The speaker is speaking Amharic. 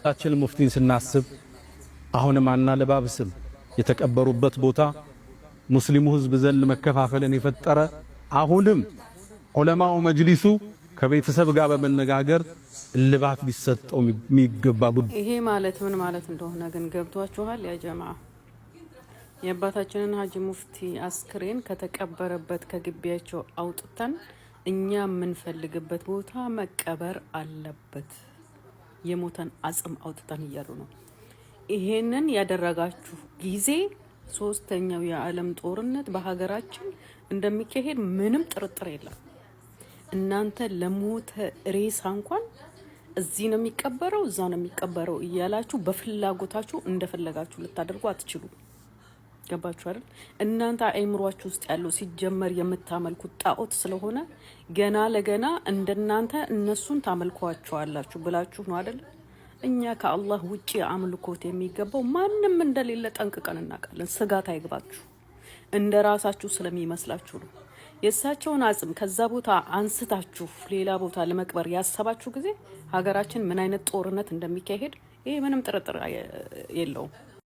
አባታችን ሙፍቲን ስናስብ አሁንም አናለባብስም። የተቀበሩበት ቦታ ሙስሊሙ ህዝብ ዘንድ መከፋፈልን የፈጠረ፣ አሁንም ዑለማው መጅሊሱ ከቤተሰብ ጋር በመነጋገር እልባት ሊሰጠው የሚገባ ጉዳይ። ይሄ ማለት ምን ማለት እንደሆነ ግን ገብቷችኋል? ያ ጀማዓ፣ የአባታችንን ሀጂ ሙፍቲ አስክሬን ከተቀበረበት ከግቢያቸው አውጥተን እኛ የምንፈልግበት ቦታ መቀበር አለበት፣ የሞተን አጽም አውጥተን እያሉ ነው። ይሄንን ያደረጋችሁ ጊዜ ሶስተኛው የዓለም ጦርነት በሀገራችን እንደሚካሄድ ምንም ጥርጥር የለም። እናንተ ለሞተ ሬሳ እንኳን እዚህ ነው የሚቀበረው፣ እዛ ነው የሚቀበረው እያላችሁ በፍላጎታችሁ እንደፈለጋችሁ ልታደርጉ አትችሉም። ገባችሁ አይደል? እናንተ አእምሯችሁ ውስጥ ያለው ሲጀመር የምታመልኩት ጣዖት ስለሆነ ገና ለገና እንደናንተ እነሱን ታመልኳቸዋላችሁ ብላችሁ ነው አይደል? እኛ ከአላህ ውጪ አምልኮት የሚገባው ማንም እንደሌለ ጠንቅቀን እናውቃለን። ስጋት አይግባችሁ። እንደ ራሳችሁ ስለሚመስላችሁ ነው። የእሳቸውን አጽም ከዛ ቦታ አንስታችሁ ሌላ ቦታ ለመቅበር ያሰባችሁ ጊዜ ሀገራችን ምን አይነት ጦርነት እንደሚካሄድ ይሄ ምንም ጥርጥር የለውም።